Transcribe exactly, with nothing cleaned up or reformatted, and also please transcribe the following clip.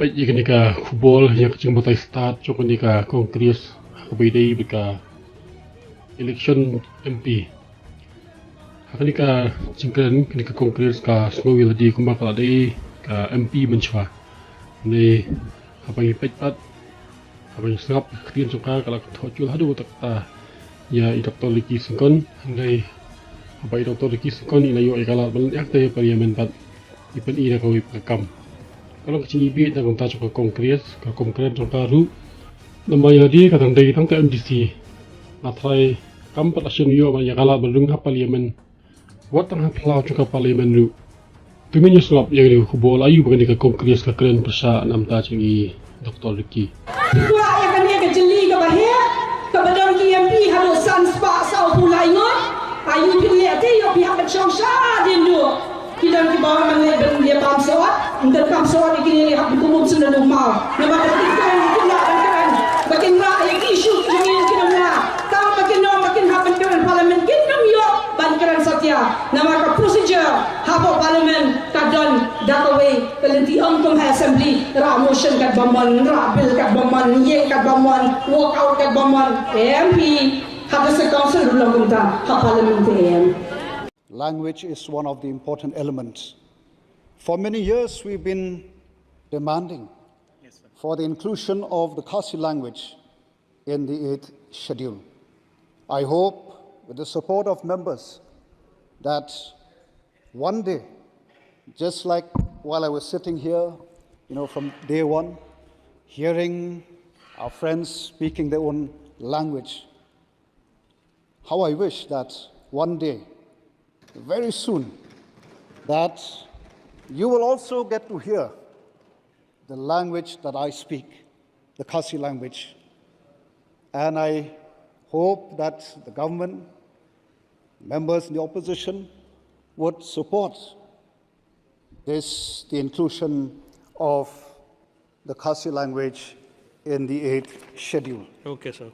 Ïa kane ka khubor ïa ka jingbatai stad jong kane ka Congress ha kaba ïadei bad ka election M P. Ha kane ka jingkren kane ka Congress ka sngew ïa lade kumba ka la dei ka M P mynshuwa. Hynrei haba ngi peit pat, haba ngi sngap ka ktien jong ka, ka la thoh jur haduh katta ïa i Doctor Ricky Syngkon. Hynrei haba i Doctor Ricky Syngkon i la ïoh ïa ka lad ban leit ha ka Parliament pat, i pyni da kawei pat ka kam. Ka long ka jingibit na ka bynta jong ka Congress, ka Congress jong ka ruh. Namar ïa lade ka dang dei tang ka M D C. Nga tharai kam pat la shim ïoh ban ïa ka lad ban rung ha Parliament. Wat tang ha phyllaw jong ka Parliament ruh. To ngin ïa sngap ïa kane ka khubor, la ïoh ba kane ka Congress ka kren pyrshah na ka bynta jong i Doctor Ricky. Phi kwah ïa kane ka jylli kaba heh, kaba don ki M P haduh san spah saw phew lai ngut. Aïu phin leh te ïoh phi hap ban shong shadien duh. Ki don kiba wan ban leh ban leh bam sot, ynda kam sot ïa kine leh hap ban kumum sngewbha maw. Namar ba kin kren, kin lah ban kren. Ba kin rah ïa ki issue ki jong ngi ki nongla. Tang ba kin ong ba kin hap ban kren Parliament kin ym ïoh ban kren satia. Namar ka procedure hapoh Parliament ka don da kawei ka lynti, ym kum ha Assembly, rah motion katba mon, rah bill katba mon, ïeng katba mon, walk out katba mon. M P ha District Council ruh long kumta, ha Parliament te em. Language is one of the important elements. For many years, we've been demanding for the inclusion of the Khasi language in the eighth schedule. I hope, with the support of members, that one day, just like while I was sitting here, you know, from day one, hearing our friends speaking their own language, how I wish that one day, very soon, that you will also get to hear the language that I speak, the Khasi language. And I hope that the government, members in the opposition, would support this, the inclusion of the Khasi language in the eighth schedule. Okay, sir.